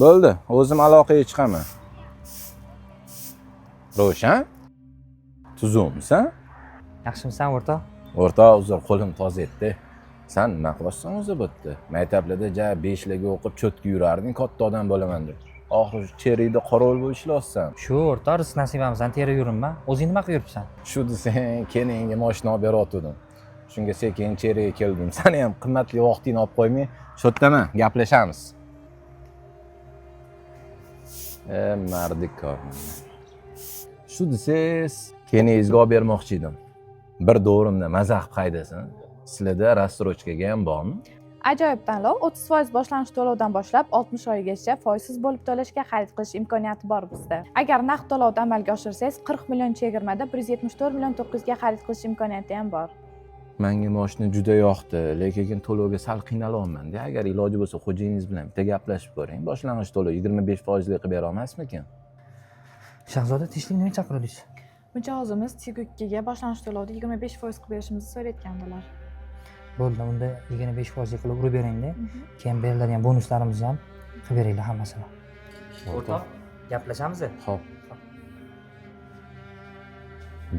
Bo'ldi, o'zim aloqaga chiqaman. Ravshan, tuzukmisan? Yaxshimisan, o'rtoq? O'rtoq, uzr, qo'lim toza etdi. San nima qilyapsan o'zi bu yerda? Maktablarda ja 5 larga o'qib cho'tka yurarding, katta odam bo'laman deb. Oxiri cherikda qorovul bo'lib ishlayapsan. Shu o'rtoq, rizq nasibamizdan terib yuribman. O'zing nima qilib yuribsan? Shu desang, kelinga moshina olib beryotgandim. Shunga sekin cherikka keldim. Sani ham qimmatli vaqtingni olib qo'ymay, shu yerdaman, gaplashamiz. E, mardikor. Shu desangiz, kelingizga olib bermoqchi edim. Bir do'rimda maza qilib haydasin. Sizlarda рассрочка ga ham bormi? Ajoyib tanlov: 30% boshlang'ich to'lovdan boshlab 60 oygacha foizsiz bo'lib to'lashga xarid qilish imkoniyati bor bizda. Agar naqd to'lovda amalga oshirsangiz, 40 million chegirmada 174 million 900 ga xarid qilish imkoniyati ham bor. Menga moshina juda yoqdi, lekin to'lovga sal qiynalyapman-da. Agar iloji bo'lsa, xo'jayiningiz bilan bitta gaplashib ko'ring. Boshlang'ich to'lov 25 fozli qilib bera olmasmikin? Shahzoda, tinchlik, nima chaqirdingiz? Mijozimiz Tiggo 2 ga boshlang'ich to'lovda 25% qilib berishimizni so'rayotgandilar. Bo'ldi, unda 25% qilib urib beringda. Keyin beriladigan bonuslarimizni ham qilib beringlar hammasini. O'rtoq, gaplashamiz. Xo'p.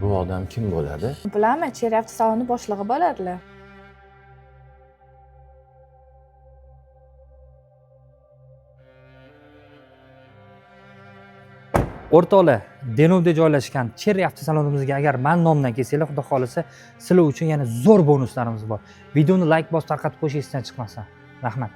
Bu odam kim bo'ladi? Bilaman, Chery avtosaloni boshlig'i bo'ladilar. O'rtoqlar, Denovda joylashgan Cherry avtosalonimizga agar man nomdan kelsanglar, xudo xohlasa, sizlar uchun yana zo'r bonuslarimiz bor. Videoni like bosib tarqatib qo'yish esdan chiqmasin. Rahmat.